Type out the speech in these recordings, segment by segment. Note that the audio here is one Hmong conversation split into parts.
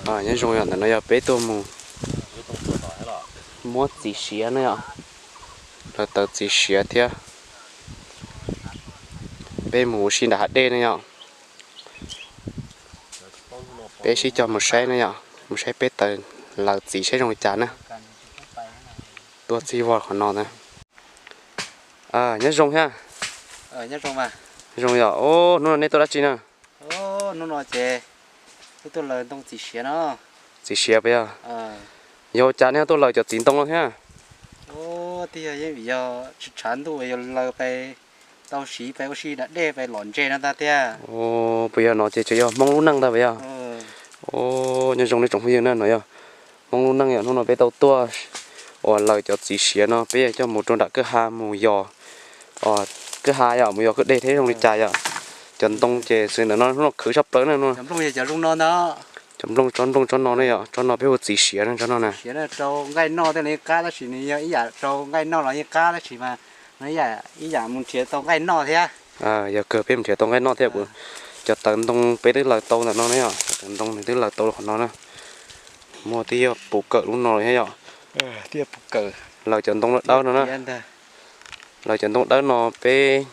Nyob zoo yom, ntawm no yog peb tuaj mus muab txiv siav na yom, lawv tawv txiv siav thiab. Peb mus ua si nram hav dej na yom. Peb sib cog mus saib na yom, mus saib peb tawv lawv txiv saib zoo li cas na. Tuaj txij vog qhov no na. Nyob zoo thiab. Zoo yom. Hnub no nej tuaj dab tsi na? Hnub no ces tuaj lawv ntoo txiv siav no. Txiv siav puas yog? Yog ua cas nej tuaj lawv cov txiv ntoo no thiab? Twb yog yeej vim yog tshav ntuj yog lawv pais tau siv pais ua si nram dej pais lom ntses no ntag tiag. Puas yog no ces tsuas yog Hmoob lub neej ntag puas yog? Nyob zoo nej tsoom phooj ywg na, no yog Hmoob lub neej yom. Hnub no peb tau tuaj uas lawv cov txiv siav no peb yuav coj mus rau nram kwj ha mus yos, kwj ha yom, mus yos kwj deg thiab zoo li cas yom. Cov ntoo ces xws ntawm no hnub no khwv tshaj plaws na. Cov nplooj, tsob nplooj tsob no ne yom, tsob no peb hu txiv siav no, tsob no na. Rau nqaij noj tej los yeej qab tab sis nws yog ib yam rau nqaij noj los yeej qab tab sis mas no ib yam mus nrhiav tau nqaij noj thiab. Yog kawg peb mus nrhiav tau nqaij noj thiab. Cov tawv ntoo peb twb lawv tau ntawm no ne yom, cov tawv ntoo nws twb lawv tau rau qhov no na. Muaj twb yog puv kawm lub no thiab yom. Lawv cov ntoo dawb no na. Lawv cov ntoo dawb no peb,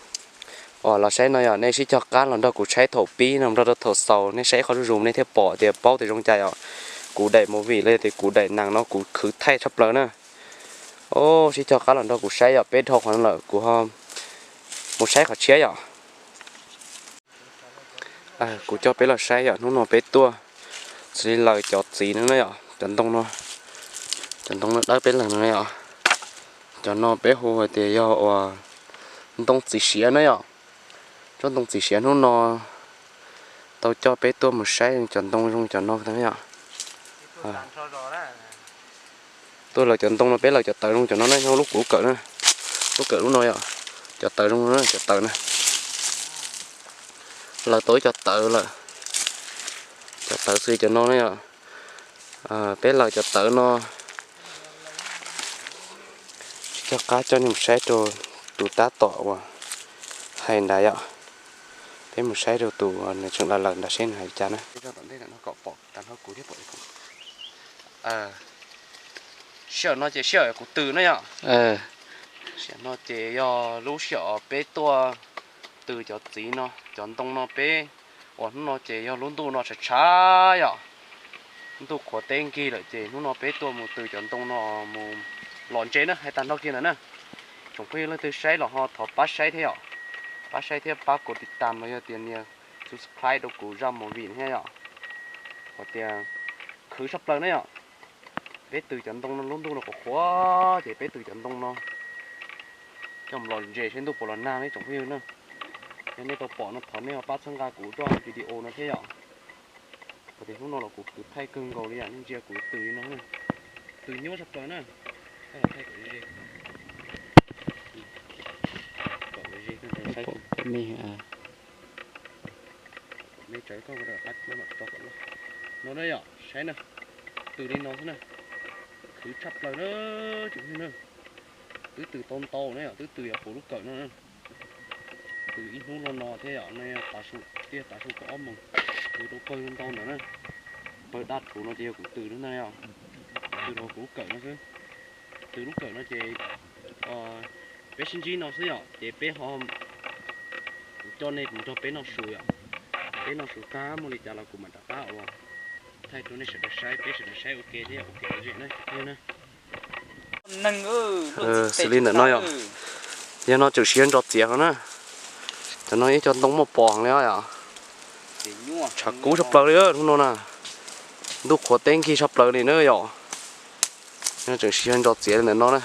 os, los saib no yom, nej sib cog qab los nrog kuv saib thaum pib no nrog rau thaum xaus, nej saib qhov zuj zus nej thiaj pom tias paub tias zoo cas yom. Kuv daim movie los yog tias kuv daim nees no kuv khwv thaij tshaj plaws na. Os, sib cog qab los nrog kuv saib yom, peb dhau qhov no lawm kuv ho mus saib qhov tshiab yom. Kuv coj peb los saib yom, hnub no peb tuaj xws li lawv cov txiv no na yom, cov ntoo no, cov ntoo no dawb peb leeg no na yom. Cov no peb hu hais tias yog uas ntoo txiv siav na yom. Tsob ntoo txiv siav hnub no tau coj peb tuaj mus saib cov ntoo zoo cov no yom. Tuaj lawv cov ntoo no peb lawv cov tawv zoo cov no na, nyob lub kuv lub kawm na, lub kawm lub no yom, cov tawv zoo na, cov tawv na. Lawv tau ib co tawv lawm, cov tawv xws li cov no na yom. Peb lawv cov tawv no sib cog qab coj nej mus saib rau tus tab tom uas hais nrad yom. Peb mus saib rau tus nws tseem lawv lawv nrad seb nws hais li cas na. Peb zoj tom ntej no kom pom tag nrho kuv thiab pom sij hawm no ces sij hawm kuv tws na yom. Sij hawm no ces yog lub sij hawm peb tuaj tws cov txiv no cov ntoo no peb, uas hnub no ces yog lub ntuj no tshav tshav yom. Ntuj qhuav teb nkig lawm ces hnub no peb tuaj mus tws cov ntoo no mus lom ntses na, hais tag nrho kiag ntawd na. Tsoom phooj ywg leej twg saib los ho thov pab saib thiab yom, pab saib thiab pab kuv tiv tam los yog tias nias subscribe rau kuv zaj movie thiab yom. Hais tias khwv tshaj plaws na yom. Peb tws cov ntoo no lub ntuj no qhuav qhuav ces peb tws cov ntoo no coj mus lom ntses seb ntuj puas los nag ne tsoom phooj ywg na. Yog nej tau pom no thov nej ho pab txhawb nqa kuv zaj video no thiab yom. Hais tias hnub no los kuv khwv thaij kawg nkaus li yom, nej ntsia kuv tws li no, tws nyuaj tshaj plaws na. Thaij kom ze, kom ze, kom me tsawv koj, no na yom, saib na, tws li no xwb na, khwv tshaj plaws na, tsoom phooj ywg na. Twb tws tau ntau na yom, twb tws yog puv lub kawm no na. Tws ib hnub los no thiab yom, no yog tav su, tiaj tav su kaum ob moos, tws rau pawg ntau ntawd na. Pawg daj rhuv no ces yog kuv tws na yom, tws rau kuv lub kawm no xwb. Tws lub kawm no ces peb sib ntsib no xwb yom, ces peb ho, kuv coj nej mus nrog peb noj su yom. Peb noj su tag muaj li cas los kuv mam rov qab uas thaij rau nej sawv daws saib, peb sawv daws saib ua ke thiab ua ke zem na. Xws li ntawm no yom, yog no tseem siav ntsos txiav no na. Cov no ib co ntoo muaj pos li yom. Tshav kub tshaj plaws li hnub no na. Ntuj qhuav teb nkig tshaj plaws li na yom. Tseem siav ntsos txiav li ntawm no na.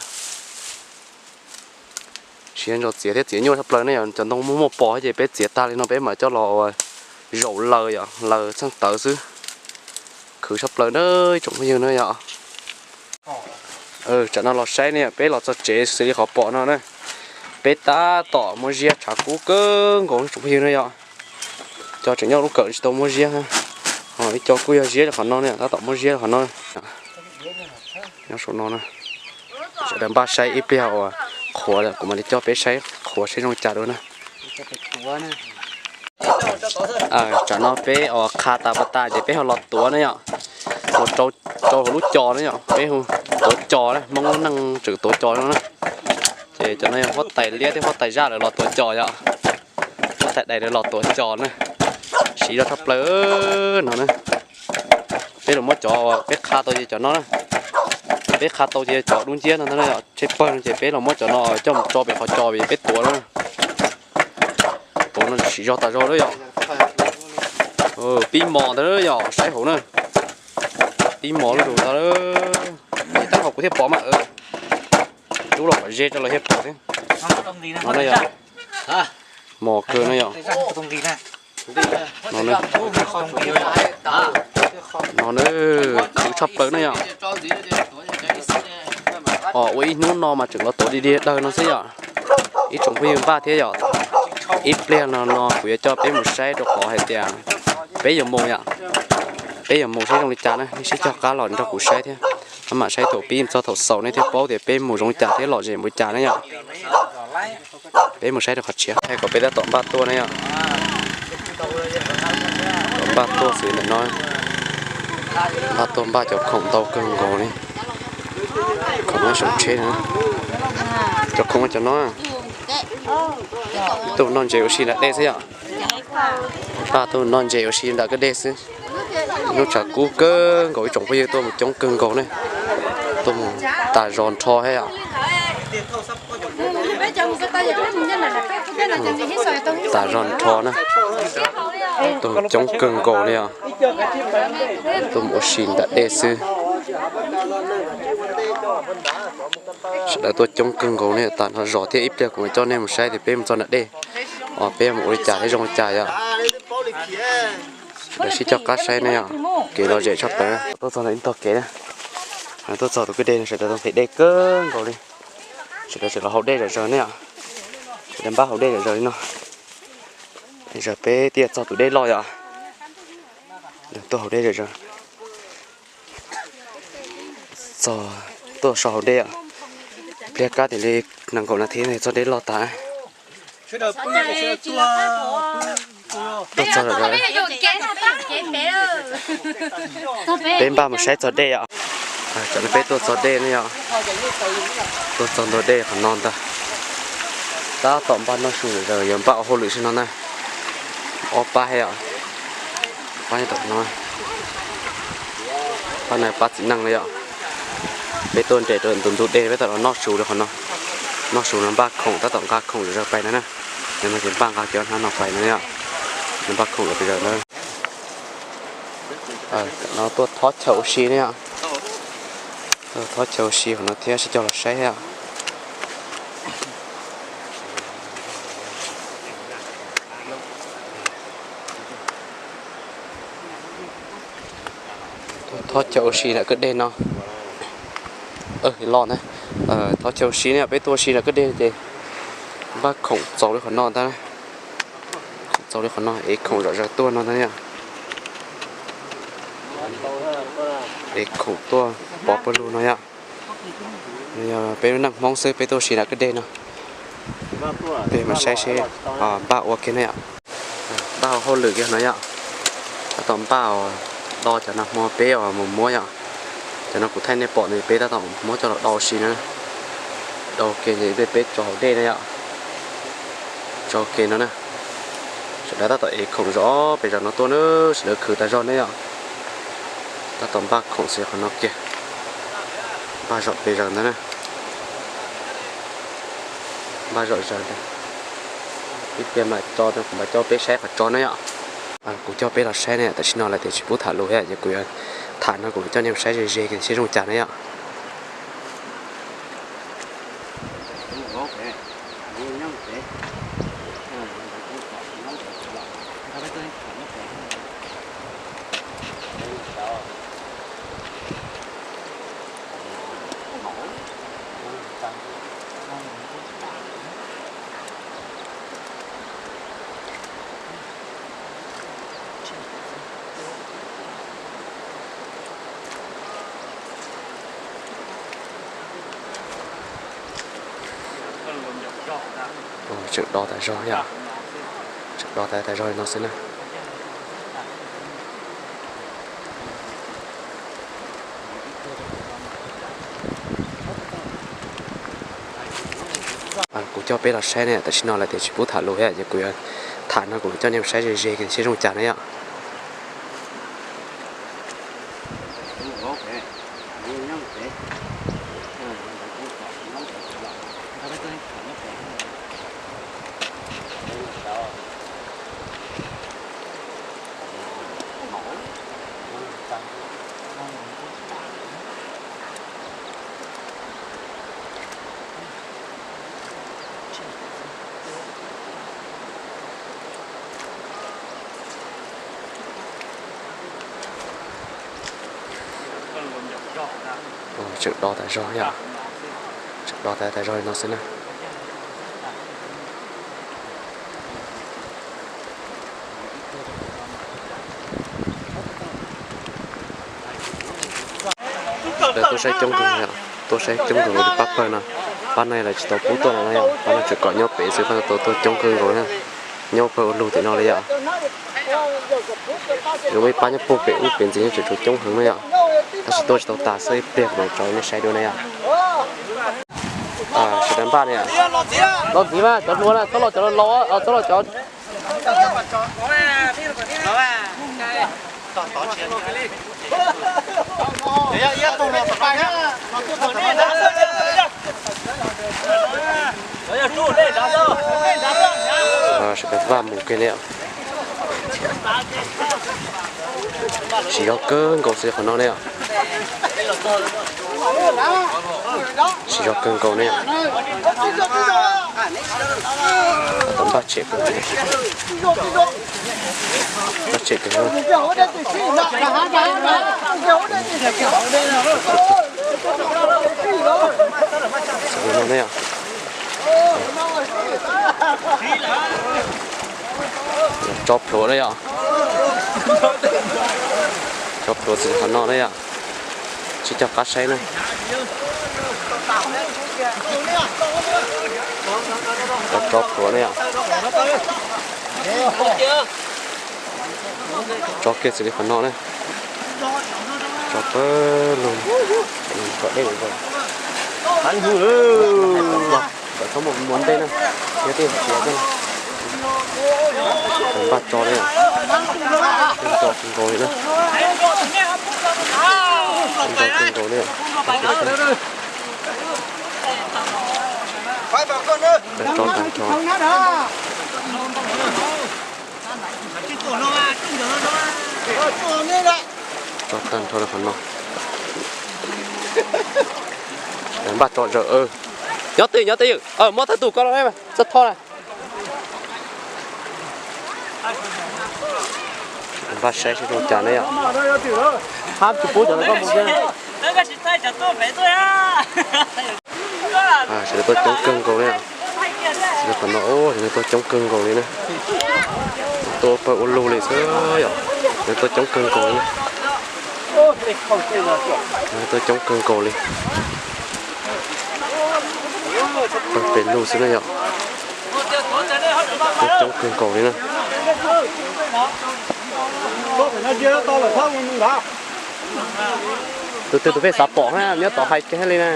Siav ntsos txiav thiab txiav nyuaj tshaj plaws ne yom, cov ntoo muaj muaj pos ces peb txiav tag li no peb mam coj los zaum laws yom, laws txheej tawv xwb. Khwv tshaj plaws na ib tsoom phooj ywg na yom. Tsam no los saib ne yom, peb los txog tsev xws li qhov pom no na. Peb tab tom muab ziab tshav kub kawg nkaus tsoom phooj ywg na yom. Co tseem nyob lub kawm tsis tau muab ziab, ho ib co kuj yog ziab li qhov no ne, tab tom muab ziab li qhov no. Nyob saum no na. Sawv daws npaj saib ib pliag uas qhuav lawm kuv mam li coj peb saib qhuav saib zoo li cas dua na. Tsam no peb uas qha tas pas tas ces peb ho los tuav na yom. Ua rau, rau hauv lub cos na yom, peb hu tuav cos na, Hmoob lub neej tseem tuav cos no na. Ces cov no yog huab tais liab thiab huab tais zaj lawv los tuav cos yom. Huab tais dais lawv los tuav cos na. Siv zog tshaj plaws no na. Peb los muab cov peb qha tau ces cov no na. Peb qha tau ces cov dub nciab no ntag na yom, tshaib plawg no ces peb los muab cov no coj mus tso pem qhov cos pem peb tuav na. Tuav no siv zog tas zog lawm yom. Pib mos ntag yom, saib hauv na. Pib mos lub lug ntag. Tab hauv kuv thiaj pom mas. Rub los kom ze rau lawv thiaj pom thiab. No na yom. Mos kawg no yom. No na, khwv tshaj plaws na yom. Os, ua ib hnub no mas tseem los tuav dig dig dawg no xwb yom. Ib tsoom phooj ywg npaj thiab yom. Ib pliag no no kuv yuav coj peb mus saib rau qhov hais tias peb yuav mus yom. Peb yuav mus saib zoo li cas na, nej sib cog qab los nrog kuv saib thiab. Maj mam saib thaum pib txog thaum xaus nej thiaj paub tias peb mus zoo li cas thiab lom zem npaum cas na yom. Peb mus saib rau qhov tshiab. Hais kom peb tab tom npaj tuaj na yom. Npaj tuaj xwb ntawm no. Npaj tuaj npaj cov khoom ntau kawg nkaus li. Khoom nyob saum tsheb na. Cov khoom cov no. Tuaj noj ntses ua si nram dej xwb yom. Npaj tuaj noj ntses ua si nram kwj dej xwb. Hnub tshav kub kawg nkaus ib tsoom phooj ywg tuaj mus coob kawg nkaus ne. Tuaj mus tas zog nrho thiab yom. Tas zog nrho na. Tuaj coob kawg nkaus li os. Tuaj mus ua si nram dej xwb. Sawv daws tuaj coob kawg nkaus ne, tas nrho zog thiab ib pliag kuv mam coj nej mus saib tias peb mus txog nram dej os peb mus ua li cas thiab zoo li cas yom. Sawv daws sib cog qab saib ne yom. Kev lom zem tshaj plaws. Tuaj txog ntawm ib tog kev na. Tuaj txog tus kwj dej no sawv daws tau nqhis dej kawg nkaus li. Sawv daws tseem los haus dej zom zaws ne yom. Sawv daws npaj haus dej zom zaws li no. Zog peb thiaj txog tus dej loj yom. Tuaj haus dej zom zaws. Txog, tuaj so haus dej. Pliag kab tias li nees nkaum nas this txog dej loj tas. Tuaj txog, peb npaj mus saib txog dej os. Cov no peb tuaj txog dej ne yom. Tuaj txog ntua dej qhov no ntag. Tab tom npaj noj su zom zaws, yuav npaj ua hauj lwm saib no na. Ob pab thiab yom. Pab nyob tom no. Pab no pab txiv neej na yom. Peb tuaj nres rau ntug ntug dej peb tab tom los noj su rau qhov no. Noj su no npaj khoom, tab tom nqa khoom zom zaws pais no na. Cov no ces npaj nqa kiag hnab no pais no yom. Nws npaj khoom zom zaws ntawd. No tuaj thob chaw ua si ne yom. Tuaj thob chaw ua si qhov no thiab sib cog los saib thiab. Thob chaw ua si nram kwj dej no. Loj na. Thob chaw ua si ne, peb tuaj ua si nram kwj dej ces npaj khoom txaus li qhov no ntag. Khoom txaus li qhov no, ev khoom zom zaws tuaj no ntag yom. Ev khoom tuaj pov pawg lug no yom. Yog peb lub neej Hmoob xwb peb tuaj ua si nram kwj dej no. Peb mas saib seb npaj ua kiag ne yom. Npaj ua hauj lwm kiag no yom. Tab tom npaj do cov nag hmo peb mus muab yom. Cov no kuv thaij nej pom no peb tab tom muab coj los do ua si na. Do ua ke ces peb tso hauv dej na yom. Tso ua ke no na. Sawv daws tab tom ev khoom zom pes zaws no tuaj na, sawv daws khwv tas zog ne yom. Tab tom npaj khoom xwb qhov no kiag. Npaj zom pes zaws ntag na. Npaj zom zaws ntag. Ib pliag mam tso, kuv mam coj peb saib qhov tso na yom. Kuv coj peb los saib ne, tam sim no lawv tias tsis pub tham lus thiab ces kuv yuav tham no, kuv mam coj nej mus saib ze ze seb zoo cas na yom. Tseem do tas zog yom. Tseem do tas tas zog li no xwb na. Kuv coj peb los saib ne, tam sim no lawv tias tsis pub tham lus thiab, ces kuv yuav tham no kuv coj nej saib ze ze seb zoo cas na yom. Tseem do tas zog yom, tseem do tas tas zog li no xwb na. Lawv tuaj saib coob kawg, tuaj saib coob kawg nkaus li pab pawg no. Pab no lawv tsis tau pub tuaj no na yom, pab no tseem kom nyob pem xwb, pab no tau tuaj coob kawg nkaus na. Nyob pawg ua lug tim no li yom. Yuav muaj ib pab nyob puag pem ub pem ntxiv nyob tseem tshuav coob heev na yom. Tab sis tuaj tsis tau tas xwb, ib pliag kuv mam tso nej saib dua na yom. Sawv daws npaj na yom. Los ntxiv mas cov hluas na, txhob los cov laus, txhob los cov Sawv daws npaj mus kiag li. Siv zog kawg nkaus xwb qhov no ne yom. Siv zog kawg nkaus ne yom. Tau npaj tshem kawg, npaj tshem kawg. Tso plhuav na yom. Tso plhuav xwb qhov no na yom. Tsis cog qab saib na. Tso plhuav na yom. Tso kiag xws li qhov no na. Tso pawg lug kom dej zoo. Kom txhob muaj ntej na, yog tej xiav tej. Npaj tso li, tso kawg nkaus li na. Tso kawg nkaus li. Tso tag nrho. Tso tag nrho li qhov no. Npaj tso zawm. Nyob twj, nyob twj ywm, muab thawj tus koj los txawj tho na. Npaj saib seb zoo cas ne yom. Hab tsis pub cov no koj mus. Sawv daws tuaj coob kawg nkaus li. Qhov no sawv daws tuaj coob kawg nkaus li na. Tuaj pawg ua lug li xwb yom. Sawv daws tuaj coob kawg nkaus li. Tuaj coob kawg nkaus li. Pawg pem lug xwb na yom. Tuaj coob kawg nkaus li na. Tus twg tus pej xav pom na nyob tod hais kiag li na.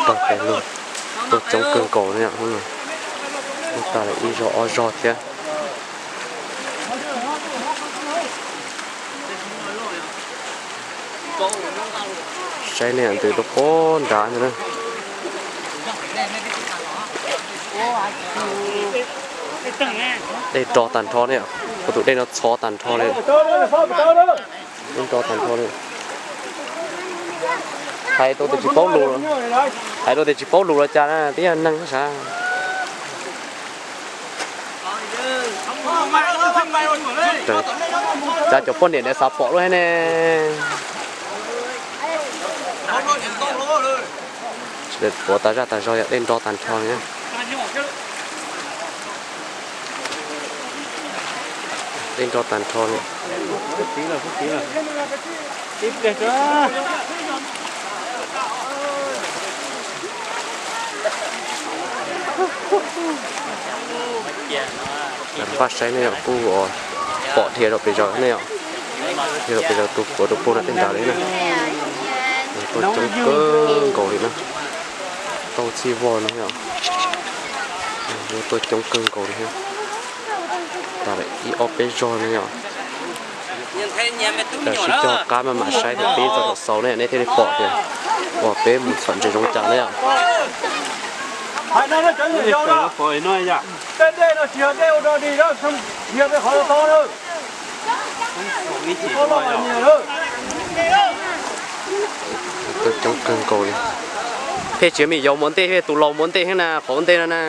Pawg pem lug tuaj coob kawg nkaus li yom. Hnub no tuaj tag lawm ib zog ob zog thiab. Saib nej ntws rau puag nrad ntag na. Dej nro tag nrho ne, kuv tus dej no txhov tag nrho li. Dej nro tag nrho li. Hais rau tias tsis paub lus, hais rau tias tsis paub lus los cas na, twb yog neeg sav. Cas cov poj niam ntawd xav pom lub thiab ne. Sawv daws tuav tas zaj tas zog yom, dej nro tag nrho li na. Dej nro tag nrho li. Npaj saib ne yom, kuj ua Pom dhia rau pes zaws ne yom. Dhia rau pes zaws tus puav tus pug no tej nrad li na. Tuaj coob kawg nkaus li na. Tau txhij vog no yom. Tuaj coob kawg nkaus li. Tas ib ob peb zog no yom. Sib cog qab maj mam saib thiab pib txog thaum xaus ne nej thiaj li pom tias uas peb mus txhom ntses zoo cas na yom. Tuaj coob kawg nkaus li. Pheej tsis muaj me nyuam muaj ntej, tus laus muaj ntej thiab na, qhov ntej no na.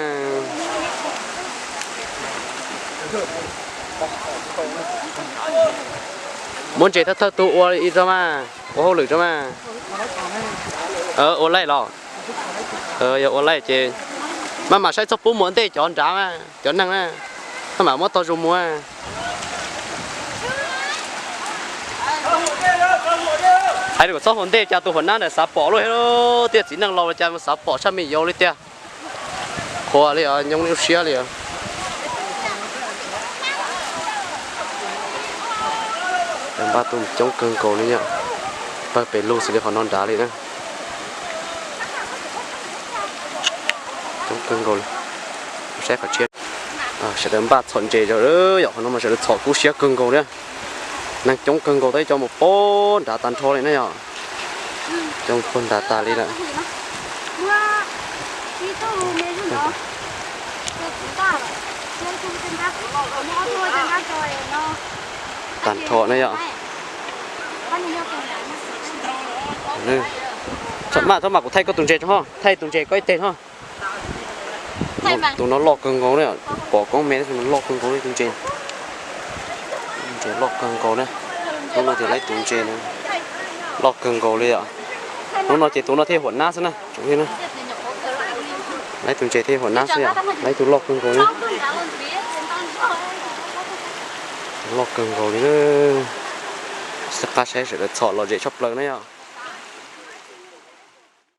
Muab ntses thawj thawj tug ua ib zog mas, ua hauj lwm tso mas. Ua laij los? Yog ua laij ces maj mam saib txog pub mus ua ntej cov nrad mas, cov neeg na, maj mam muab tog zus mus. Hais tias kom txhob ua ntej cas tus huam nab ntawd xav pom luaj thiab, tiaj txiv neej laus los cas xav pom tshaj me nyuam yaus li tiag. Qhuav li os, nyoo lub siab li os. Npaj tuaj coob kawg nkaus li yom. Pawg pes lug xws li qhov no nrad li na. Coob kawg nkaus li. Saib qhov tshiab. Sawv daws npaj txhom ntses yom, qhov no mas sawv daws txhom kub siab kawg nkaus li. Neeg coob kawg nkaus, tab sis cov mus puag nrad tag nrho li na yom. Coob puag nrad tas li lawm. Tag nrho na yom. Maj, txhob mas kuv thaij koj tus ntses tso ho, thaij tus ntses koj ib teg ho. Tus no loj kawg nkaus li, pom koob me loj kawg nkaus li tus ntses. Ntses loj kawg nkaus li. Hnub no ces laib tus ntses loj kawg nkaus li os. Hnub no ces tus no thiaj huam nab xwb na, tsoom phooj ywg na. Laib tus ntses thiaj huam nab xwb yom, laib tus loj kawg nkaus li. Loj kawg nkaus li na. Xav qab saib sawv daws txhom los zem tshaj plaws na yom.